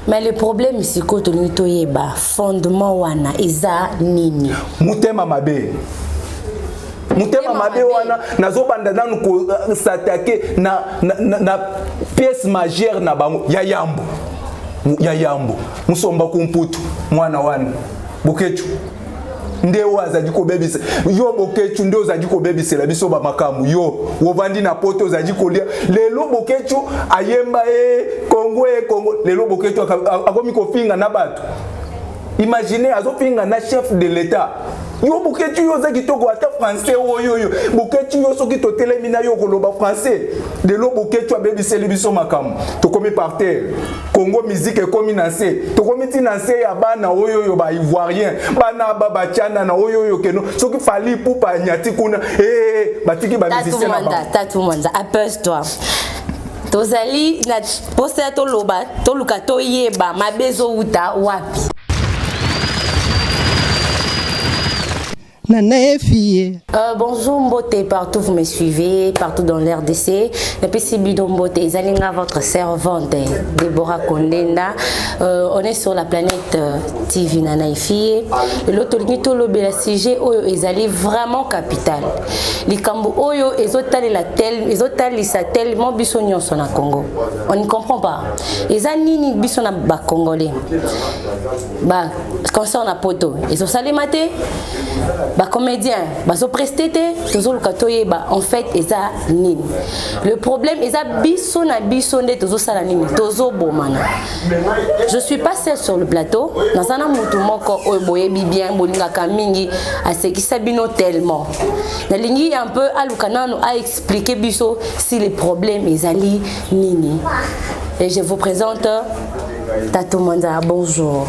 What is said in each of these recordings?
Mais le problème sikoyo tolingi toyeba fondement wana eza nini? Motema mabe, motema mabe wana. Nazobanda nanu kos'attaquer na pièce majeure na bango ya yambo, ya yambo Musomba Kumputu. Mwana wana Bokecu nde oyo azali kobebisa yo. Bokecu nde ozali kobebisela biso bamakambo. Yo ovandi na Poto, ozali kolia. Lelo Bokecu ayemba e Kongo, e Kongo. Lelo Bokecu akomi kofinga na bato. Imagine, azofinga na chef de l'État. Yo Bokecu, yo oza kitoko, ata français oyo oyo. Bokecu, yo soki totelemi na yo, koloba français. Lelo Bokecu abebiseli biso makambo, tokomi par terre. Congo musique ekomi na se, tokomi ntina se ya bana oyo oyo Baivoirien, bana ba batiana na oyo oyo keno. Soki Fally Ipupa anyati kuna, ee, batiki bamusicien na bango. Tatu Mwanza, apaise-toi. Tozali na posa ya toloba, toluka toyeba mabe ezowuta wapi. Nana Efie. Bonjour Mbote, partout vous me suivez, partout dans l'RDC. Napesi bino Mbote, Ezalinga, votre servante, Déborah Kondenda. On est sur la planète TV Nana Efie. L'autre tolobela sujet oyo ezali vraiment capital. Likambo oyo ezotalela tel, ezotalisa tellement biso nyonso na Congo. On ne comprend pas. Eza nini biso na ba Congolais? Ba concert na Poto, ezosalema te. Ba comédien bazoprester te. Tozoluka toyeba en fait eza nini le problème. Eza biso na biso nde tozosala nini? Tozobomana. Je suis pas seule sur le plateau. Naza na mutu moko oyo boyebi bien, bolingaka mingi, asekisa bino tellement. Nalingi un peu aluka nanu aexpliquer biso si le problème ezali nini. Et je vous présente Tato Mwanza. Bonjour.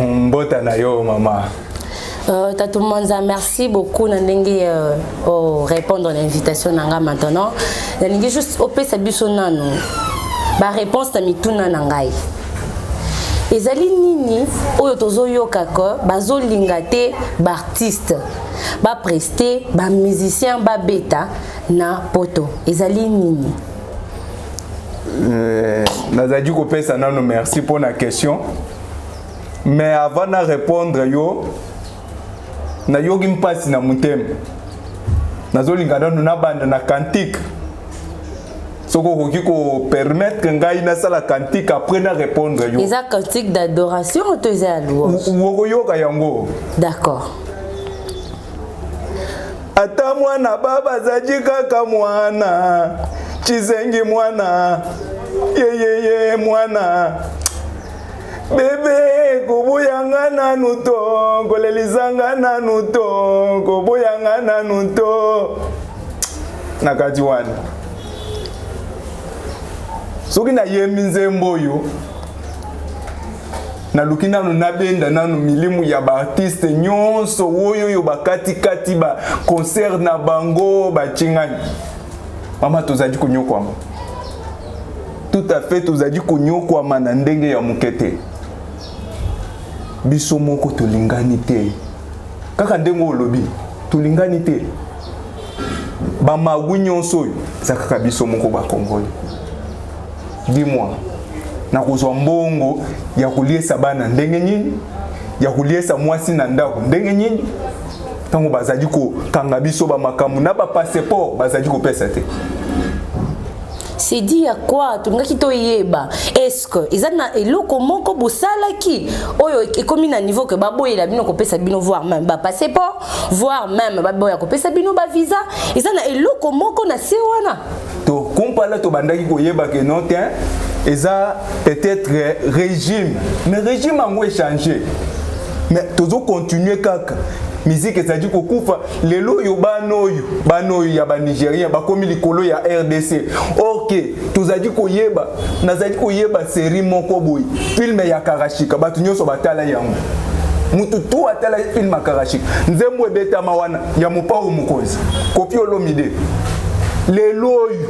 Mbota na yo, mama. Tato Mwanza, merci beaucoup na ndenge répondre à l'invitation nanga. Maintenant, nalingi juste opesa biso nanu ba réponse na mituna na ngai. Ezali nini oyo tozoyoka ke bazolinga te baartiste baprester, bamusicien babeta na Poto? Ezali nini? Nazali kopesa nano merci mpo na question, mais avant na répondre yo, nayoki mpasi na motema. Nazolinga nano nabanda na cantique. Soki okoki kopermettre ngai nasala cantique, après na répondre yo. Eza cantique d'adoration to eza ya louange? Okoyoka yango. D'accord. Ata mwana baba azali kaka mwana chizengi, mwana yeyeye, mwana bebe, kobuyanga nanu to kolelisanga nanu to kobuyanga nanu to na kati wana. Soki nayembi nzembo oyo, naluki nanu nabenda nanu milimu ya baartiste nyonso oyo oyo bakatikati baconcert na bango bacingani. Mama, tozali konyokwama, tout à fait, tozali konyokwama na ndenge ya moke te. Biso moko tolingani te, kaka ndenge olobi, tolingani te. Bamagu nyonso oyo eza kaka biso moko Bakongole. Dis-moi, nakozwa mbongo ya koliesa bana ndenge nini, ya koliesa mwasi na ndako ndenge nini, ntango bazali kokanga biso bamakambo na bapasseport bazali kopesa te? C'est dû à quoi? Tolingaki toyeba, est-ce que eza na eloko moko bosalaki oyo ekomi na niveau ke baboyela bino kopesa bino, voire même bapasseport, voire même baboya kopesa bino bavisa? Eza na eloko moko na se wana? To kumpala, tobandaki koyeba ke non te, eza peut-être régime, mais régime yango echanger, mais tozocontinue kaka, musique ezali kokufa. Lelo oyo bana oyo ya Banigérien bakomi likolo ya RDC. Ok, tozali koyeba, nazali koyeba série moko boye, film ya Karashika, bato nyonso batala yango. Mutu tu atala film ya Karashika, nzembo ebetama wana ya Mopao Mokonzi, Koffi Olomide. Lelo oyo,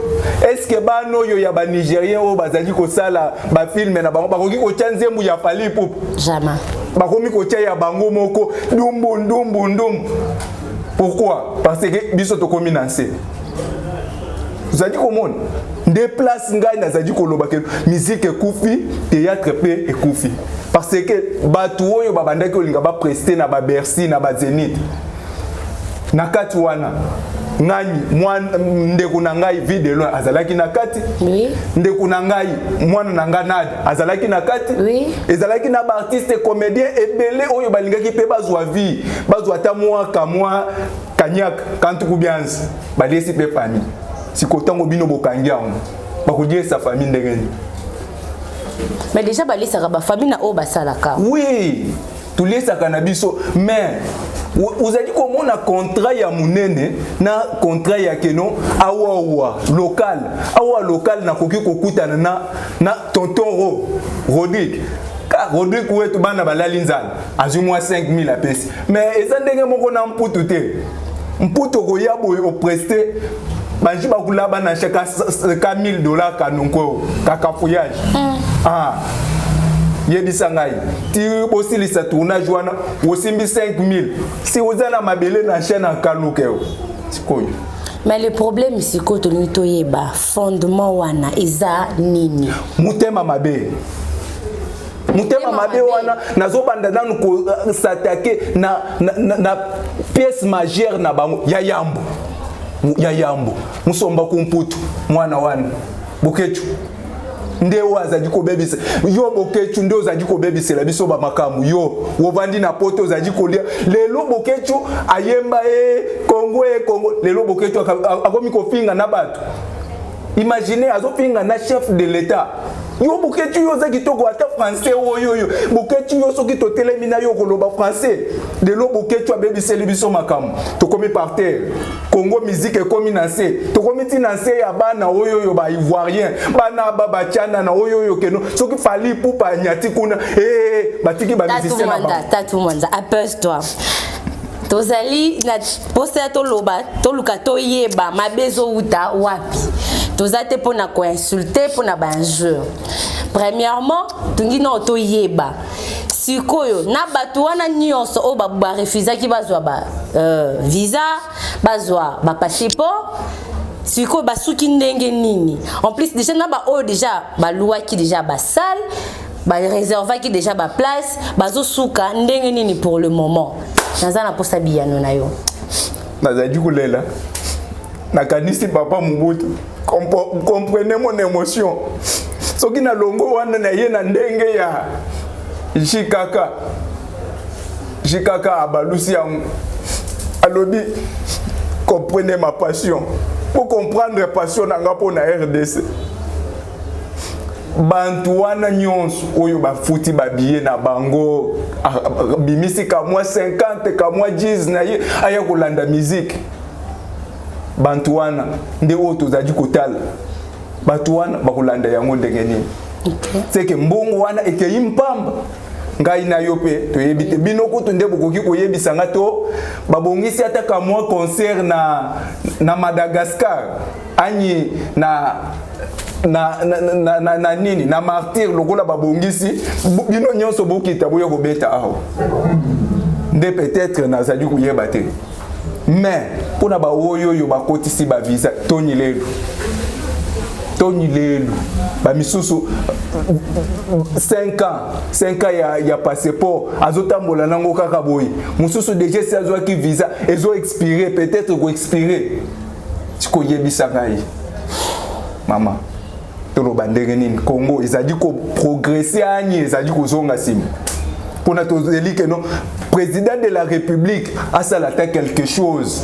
est-ce bana oyo ya Banigérien oyo bazali kosala bafilm na bango bakoki kotya nzembo ya Fally Ipupa? Jamais. Bakomi kotia ya bango moko, ndumbu ndumbu ndumbu. Pourquoi? Parce que biso tokomi na nse. Ozali komona nde place ngai nazali koloba ke musique ekufi, théâtre mpe ekufi, parce que bato oyo babandaki kolinga baprester na baBercy, na baZénith, na kati wana, ngai mwana, ndeko na ngai Vie de Loin azalaki na kati. Ndeko na ngai, mwana na ngai Nade azalaki na kati. Ezalaki na baartiste comédien ebele oyo balingaki mpe bazwa vie, bazwa ata mwa kamwa kanyaka kantuku biansi, baliesi mpe famille. Siko ntango bino bokangi yango, bakoliesa famille ndenge nini? Mais déjà balisaka bafamille na oyo basalaka. Oui, toliesaka na biso, mais ozali komona contrat ya monene na contrat ya keno awawa local. Awa local nakoki kokutana na tonton Rodrigue. Ka Rodrigue wetu, bana balali nzala, azwi mwa 5000 apesi, mais eza ndenge moko na mputu te. Mputu okoya boye, oprester banji bakula bana ka 1000 $ kanonko kaka fouillage. Ah, yebisa ngai, ti bosilisa tournage wana, osimbi 5000, si oza na mabele na chaîne akaluka yo sikoyo. Mais le problème sikoyo, tolingi toyeba fondement wana eza nini? Motema mabe, motema mabe wana. Nazobanda nanu kos'attaquer na pièce majeure na bango ya yambo, ya yambo, musomba kumputu, mwana wana Bokecu nde oyo azali kobebisa yo. Bokecu nde ozali kobebisela biso bamakambo. Yo ovandi na Poto, ozali kolia. Lelo Bokecu ayemba e Kongo, e Kongo. Lelo Bokecu akomi kofinga na bato. Imagine, azofinga na chef de l'État. Yo Bokecu, yo oza kitoko, ata français oyo oyo. Bokecu, yo soki totelemi na yo, koloba français. Lelo Bokecu abebiseli biso makambo, tokomi par terre. Congo musique ekomi na se, tokomi ntina nse ya bana oyo oyo baivoirien, bana ba batiana na oyo oyo keno. Soki Fally Ipupa anyati kuna, ee batiki bamusicien na bango. Tatu Mwanza, apaise-toi. Tozali na posa ya toloba, toluka toyeba mabe ezowuta wapi. Toza te mpona koinsulter, mpona bainjure. Premièrement, tolingi nao toyeba sikoyo na bato wana nyonso oyo barefusaki bazwa ba visa, bazwa bapasseport, sikoyo basuki ndenge nini? En plus déjà na baoyo déjà baluwaki déjà basalle, baréservaki déjà baplace, bazosuka ndenge nini pour le moment? Naza na posa biyano na yo. Nazali kolela, nakanisi papa Mobutu. Comprenez mon émotion. Soki nalongo wana na ye na ndenge ya jikaka jikaka, abalusi yango, alobi: "Comprenez ma passion." Po comprendre passion na nga mpo na RDC, bantu wana nyonso oyo bafuti babillet na bango, bimisi kamwa 50, kamwa 10 na ye, aya kolanda musique, bantu wana nde oyo tozali kotala. Bato wana bakolanda yango ndenge nini? Seke mbongo wana ekei mpamba. Ngai na yo mpe toyebi te. Bino kutu nde bokoki koyebisa nga to babongisi ata kamwa concert na Madagascar anyi na nini, na Martyr, lokola babongisi, bino nyonso bokita, boya kobeta awa nde peut-être nazali koyeba te. Mais mpona baoyo oyo bakotisi bavisa, toni lelo, toni lelo, bamisusu 5 ans, 5 ans ya passeport azotambola nango kaka boye. Mosusu déjà esi azwaki visa, ezo expire, peut-être koexpire. Sikoyebisa ngai, mama, toloba ndenge nini? Congo ezali koprogresser ani ezali kozonga nsima? Mpona tozeli keno président de la République asala ata quelque chose,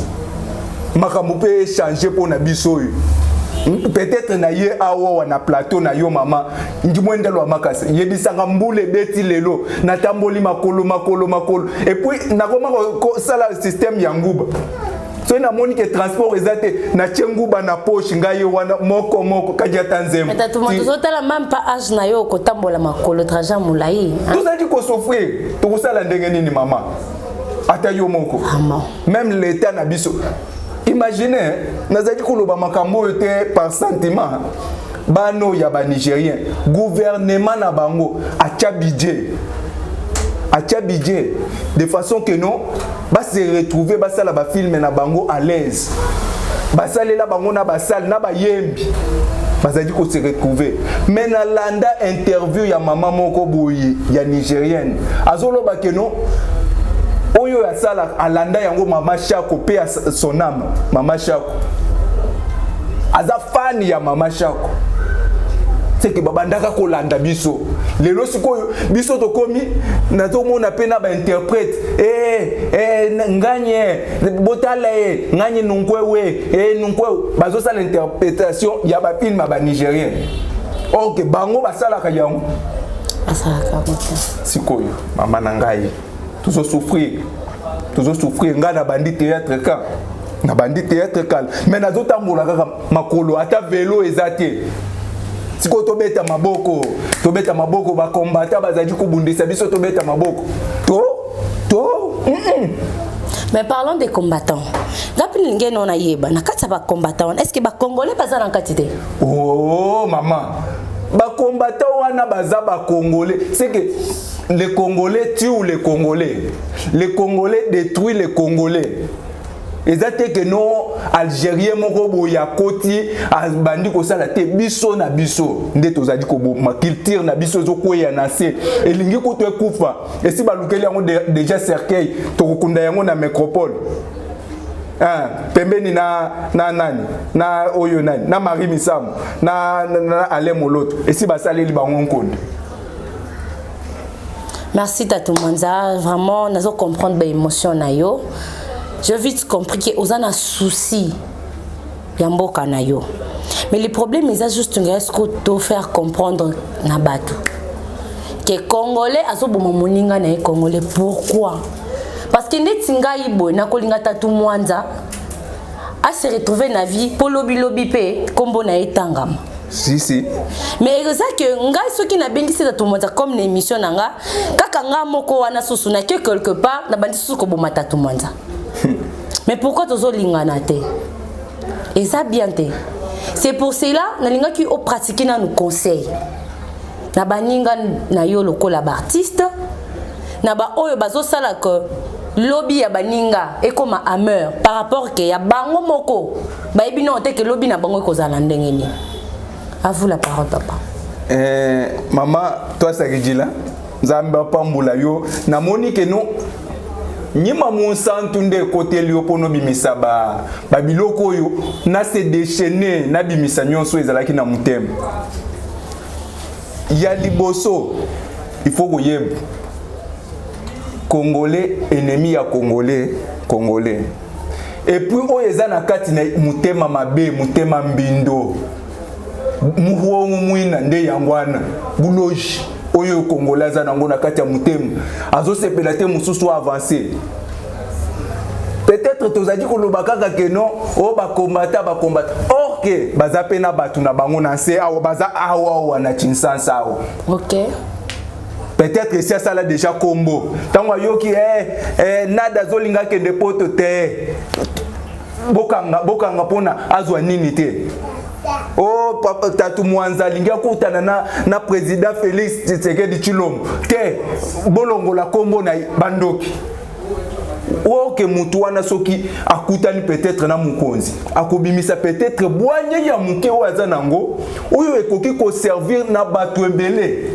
makambo mpe echanger mpona biso oyo. Peut-être na ye awawa na plateau na yo, mama ndimwendelo ya makasi, yebisanga, mbula ebeti lelo, natamboli makolo, makolo, makolo, et puis nakoma kosala système ya nguba. Soki namoni ke transport eza te, natie nguba na poche ngai ye wana moko moko kadi ata nzembo. Tozotala même pas âge na yo, kotambola makolo trajet molai. Tozali kosouffrir. Tokosala ndenge nini, mama? Ata yo moko, même l'état na biso. Imagine, nazali koloba makambo oyo te par sentiment. Bana oyo ya banigérien, gouvernement na bango atia budget, atia budget de façon que non base retrouver, basala bafilme na bango à l'aise. Basalela bango na basale na bayembi bazali ko se retrouver. Mais nalanda interview ya mama moko boye ya Nigérienne, azoloba ke no oyo asala alanda yango Mama Shako pe son âme. Mama Shako aza fan ya Mama Shako, seke babandaka kolanda biso. Lelo sikoyo biso tokomi, nazomona mpe na bainterprète nganye botala ye nganye nunkwewe nunkwewe, bazosala interprétation ya bafilm ya Banigérien. Ok, bango basalaka yango. Basalaka yango te. Sikoyo mama na ngai, tozosouffrir, tozosouffrir. Ngai na bandi théâtre ka na bandi théâtre kala, mais nazotambola kaka makolo, ata velo eza te. Sikoyo tobeta maboko, tobeta maboko, bakombata bazali kobundisa biso, tobeta maboko to. Mais parlons des combattants, nga mpe nalingi eno nayeba na kati ya bacombattant wana, est ce que Bacongolais baza na kati te? Oh mama, bakombata wana baza Bacongolais. C'est que les Congolais tuent les Congolais, les Congolais détruit les Congolais. Eza te ke no Algérien moko boye akoti abandi kosala te. Biso na biso nde tozali koboma culture na biso, ezokweya na se, elingi kutu ekufa. Esi balukeli yango déjà cercueil, tokokunda yango na métropole, pembeni na nani, na oyo nani, na Marie Misamu na Alain Moloto, esi basaleli bango nkonde. Merci Tatu Mwanza, vraiment nazo comprendre baémotion na yo. J'ai vite compris que oza na souci ya mboka na yo, mais le problème eza juste nga, est-ce que to faire comprendre na bato ke Congolais azoboma moninga na ye Congolais? Pourquoi? Parce que ndeti ngai boye, nakolinga Tatu Mwanza ase retrouver na vie mpo lobilobi mpe nkombo na ye etangama. Si si. Mais eza ke ngai soki nabengisi Tatu Mwanza comme na émission na nga, kaka nga moko wana susu nake quelque part, nabandi susu koboma Tatu Mwanza. Mais pourquoi tozolingana te? Eza bien te. C'est pour cela nalingaki opratike nanu conseil na baninga na yo lokola baartiste na baoyo bazosala ke lobi ya baninga ekoma amer par rapport ke ya bango moko bayebi nano te ke lobi na bango ekozala ndenge nini. À vous la parole, papa. Mama twasakijila, Nzambe apambola yo. Namoni ke no nyima monsantu nde ekoteli yo mpona obimisa babiloko oyo na se déchaîne, nabimisa nyonso ezalaki na motema. Ya liboso, il faut koyeba, Congolais ennemi ya Congolais, Congolais. Et puis oyo eza na kati na motema mabe, motema mbindo, muhongo mwina nde yango wana buloji oyo Congolais aza nango na kati ya motema, azosepela te mosusu avance. Peut-être tozali koloba kaka ke non, oyo bakombata, bakombata, or ke baza mpe na bato na bango na nse awa, baza awa awa na Kinshasa awa. Peut-être esi asala déjà kombo, ntango ayoki nada azolinga akende poto te, bokanga, bokanga mpona azwa nini te. O oh, papa Tatu Mwanza alingi akutana na président Félix Tshisekedi Tshilombo te, bolongola kombo na bandoki. Oke mutu wana soki akutani peut-être na mokonzi, akobimisa peut-être bwanye ya moke oyo aza nango, oyo ekoki koservir na bato ebele,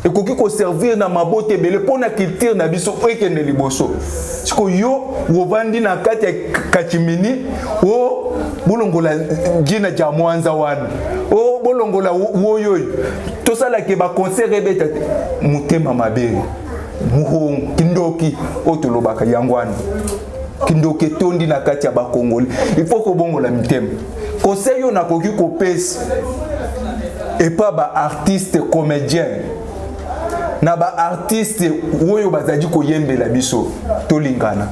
ekoki koservir na mabota ebele mpo na culture na biso oyo ekende liboso. Sikoyo yo ovandi na kati ya kachimini, o bolongola jina ja Mwanza wana, o bolongola woyo oyo tosalaki baconcert ebeta te. Motema mabe, muhongo, kindoki oyo tolobaka yango wana, kindoki etondi na kati ya Bakongoli. Il faut kobongola mitema. Conseil oyo nakoki kopesa epa baartiste comédien na baartiste oyo bazali koyembela biso, tolingana,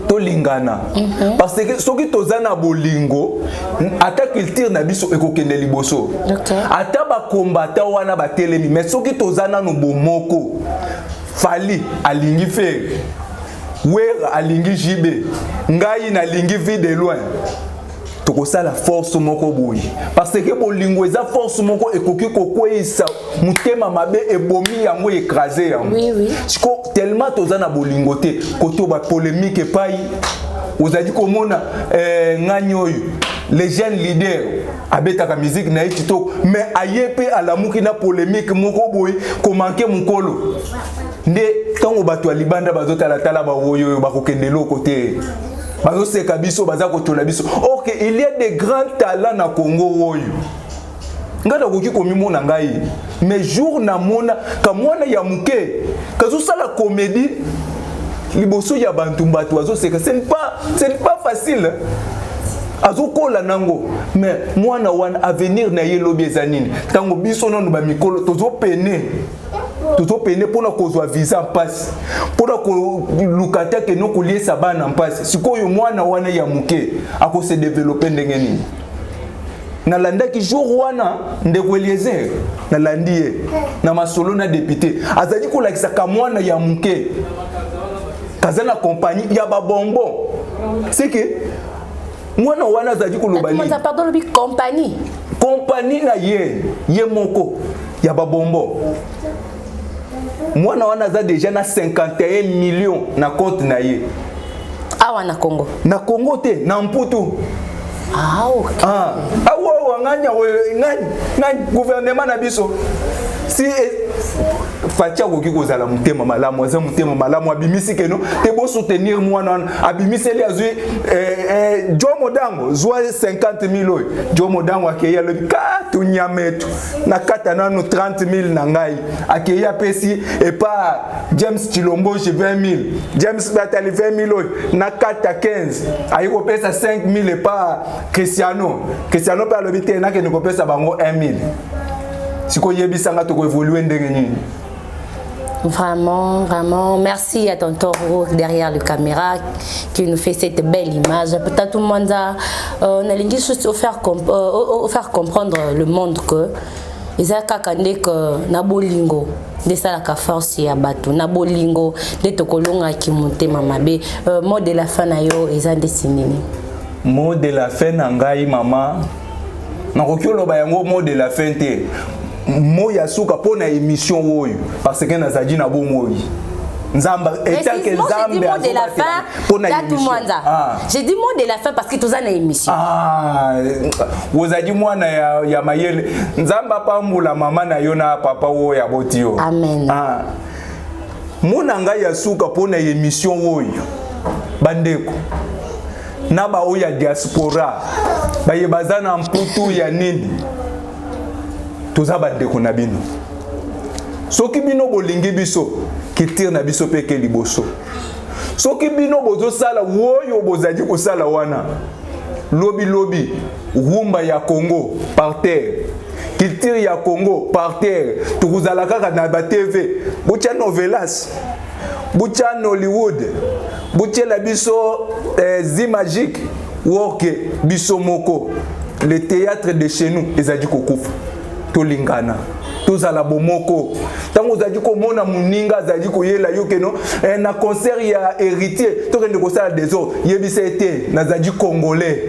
tolingana. Parce que soki toza na bolingo, ata culture na biso ekokende liboso. Ata bakombata wana batelemi, mais soki toza nano bomoko, Fally alingi Ferre, Wera alingi JB, ngai nalingi Vie de Loin, tokosala force moko boye, parce que bolingo eza force moko ekoki kokweyisa motema mabe, ebomi yango, écrase yango. Oui. Siko tellement toza na bolingo te, koto bapolémique epai Ozali komona eh, ngani oyo le jeune leader abetaka musique na ye kitoko, mais aye mpe alamuki na polémique moko boye komanke mokolo nde ntango bato ya libanda bazotalatala bawoyo oyo bakokende eloko te, bazoseka biso, baza kotyola biso. Ok, il y a des grands talents na Congo oyo ngai nakoki komimona ngai, mais jour namona kamwana ya moke kazosala comédie liboso ya bantu, bato bazoseka, ce n'est pas facile. Azokola nango, mais mwana wana, avenir na ye lobi eza nini? Ntango biso nano bamikolo tozopene mpona kozwa visa mpasi, mpona koluka te akende koliesa bana mpasi, sikoyo mwana wana ya moke akose développer ndenge nini? Nalandaki jour wana ndeko Eliezer, nalandi ye na masolo na député, azali kolakisaka mwana ya moke kaza na compagnie ya babonbon. C'est que mwana wana azali koloba nini? Pardon, lobi compagnie? Compagnie na ye, ye moko, ya babonbon. Mwana wana aza déjà na 51 millions na compte na ye. Awa na Congo? Na Congo te, na Mputu. Ah, ok. Ah, awa ngani ngani ngani gouvernement na biso, si Fatshi akoki kozala motema malamu, aza motema malamu, abimisi keno te bosoutenir mwana wana, abimiseli, azwi eh, Jo Modango, zwa 50 000 oyo. Jo Modango akei, alobi ka tunyama etu nakata nanu 30 000 na ngai. Akei, apesi epa James Chilomboshi 20 000. James mpe atali 20 000 oyo, nakata 15, ayi kopesa 5 000 epa Cristiano. Cristiano mpe alobi te, nakende kopesa bango 1 000. Sikoyo yebisanga, tokoévoluer ndenge nini? Vraiment, vraiment, merci à tonton Roux derrière le caméra qui nous fait cette belle image. Peut-être tout le monde a, on a juste faire comprendre le monde que eza kaka nde ke na bolingo nde esalaka force ya bato, na bolingo nde tokolongaki motema mabe. Mot de la fin na yo eza ndeti nini? Mot de la fin na ngai, mama, nakoki oloba yango mot de la fin te, mot ya suka mpo na émission oyo, parce que nazali na bomoi. Nzambe etanke Nzambe mpona émission. J'ai dit mot de la fin parce que toza na émission. Ah, ozali mwana ya mayele. Nzambe apambula mama na yo na papa oyo aboti yo. Amen. Ah. Mot na ngai ya suka mpona émission oyo, bandeko na baoyo ya diaspora, baye baza na Mputu ya nini, toza bandeko na bino. Soki bino bolingi biso, culture na biso mpe eke liboso. Soki bino bozosala oyo bozali kosala wana, lobilobi rumba ya Congo par terre, culture ya Congo par terre. Tokozala kaka na baTV, botya novelas, botya Nollywood, botiela biso eh, Zi Magique worke, biso moko le théâtre de chez nous ezali kokufa. Tolingana, tozala bomoko. Ntango ozali komona moninga azali koyela yo keno eh, na concert ya Héritier tokende kosala désordre, yebisa ete nazali Congolais.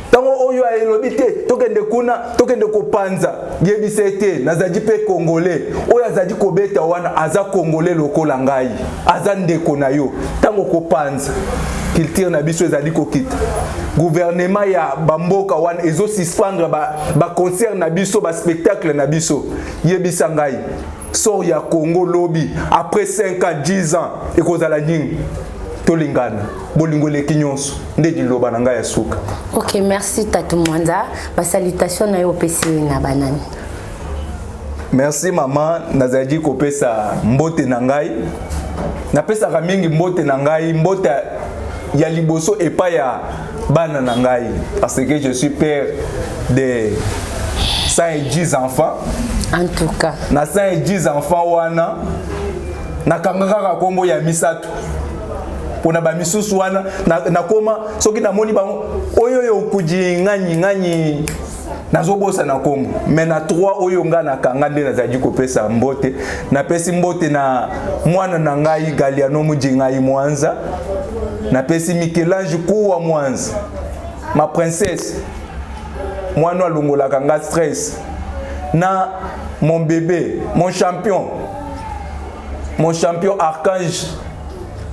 Ntango oyo elobi te tokende kuna, tokende kopanza, yebisa ete nazali mpe Congolais. Oyo azali kobeta wana aza Congolais lokola ngai, aza ndeko na yo. Ntango kopanza culture na biso ezali kokita, gouvernement ya bamboka wana ezosuspendre baconcert ba na biso, baspectacle na biso, yebisa ngai, sort ya Congo lobi après 5 ans, 10 ans ekozala nini? Tolingana, bolingo eleki nyonso, nde liloba na ngai ya suka. Ok, merci Tatu Mwanza. Basalutation na yo opesi na banani? Merci mama. Nazalaki kopesa mbote na ngai, napesaka mingi mbote na ngai. Mbote ya liboso epai ya bana na ngai, parce que je suis père de 110 enfants. En tout cas. Na 110 enfants wana, nakanga kaka nkombo ya misato mpona bamisusu wana nakoma soki namoni bango oyo oyo okuji ngani ngani, nazobosana nkombo. Mais na 3 oyo nga nakanga nde nazalaki kopesa mbote. Napesi mbote na mwana na ngai Galiano Mujingai Mwanza, napesi Michelange Kuwa Mwanza, ma princesse, mwana alongolaka nga stress, na mon bébé, mon champion, mon champion Archange,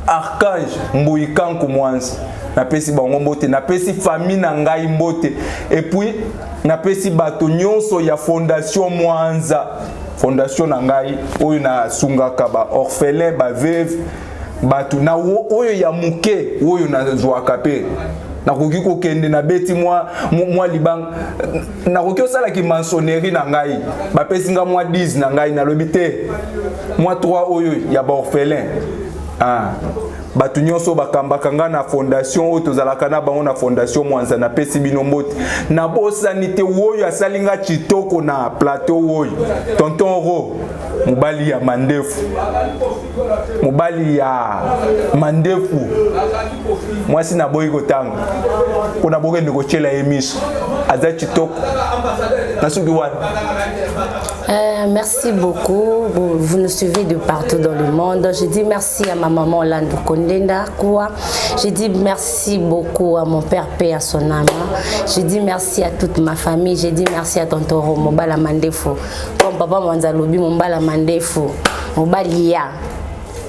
Archange Mbuikanku Mwanza. Napesi bango mbote, napesi famille na ngai mbote, et puis napesi bato nyonso ya Fondation Mwanza, fondation na ngai oyo nasungaka baorphelin, baveuve, bato na oyo ya moke oyo nazwaka. Mpe nakoki kokende, nabeti mwa libanga, nakoki osalaki maçonnerie na ngai, bapesi nga mwa 10 na ngai, nalobi te mwa 3 oyo ya baorphelin. Ah. Bato nyonso bakambaka nga na fondation oyo tozalaka na bango na Fondation Mwanza, napesi bino mbote. Nabosani te oyo asali nga kitoko na plateau oyo, tonton Ro, mobali ya mandefu, mobali ya mandefu, mwasi naboyi kotanga mpona bokende kotyela ye miso, aza kitoko na soki wana. Merci beaucoup. Bon, vous nous suivez de partout dans le monde. Je dis merci à ma maman Landou Kondenda Koua. Je dis merci beaucoup à mon père, paix à son âme. Je dis merci à toute ma famille. Je dis merci à tonton Mobala Mandefu. Comme papa Mwanza alobi, Mobala Mandefu. Mobalia.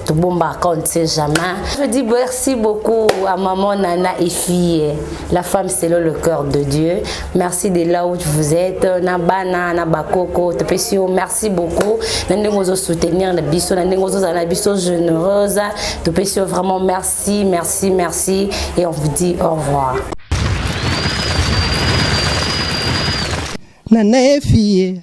Tobomba, on ne sait jamais. Je dis merci beaucoup à maman Nana et fille, la femme selon le cœur de Dieu. Merci de là où vous êtes, na bana, na bakoko, topesio, merci beaucoup. Na ndenge ozo soutenir na biso, na ndenge ozo na biso généreuse. Topesio vraiment merci, merci, merci et on vous dit au revoir. Nana et fille.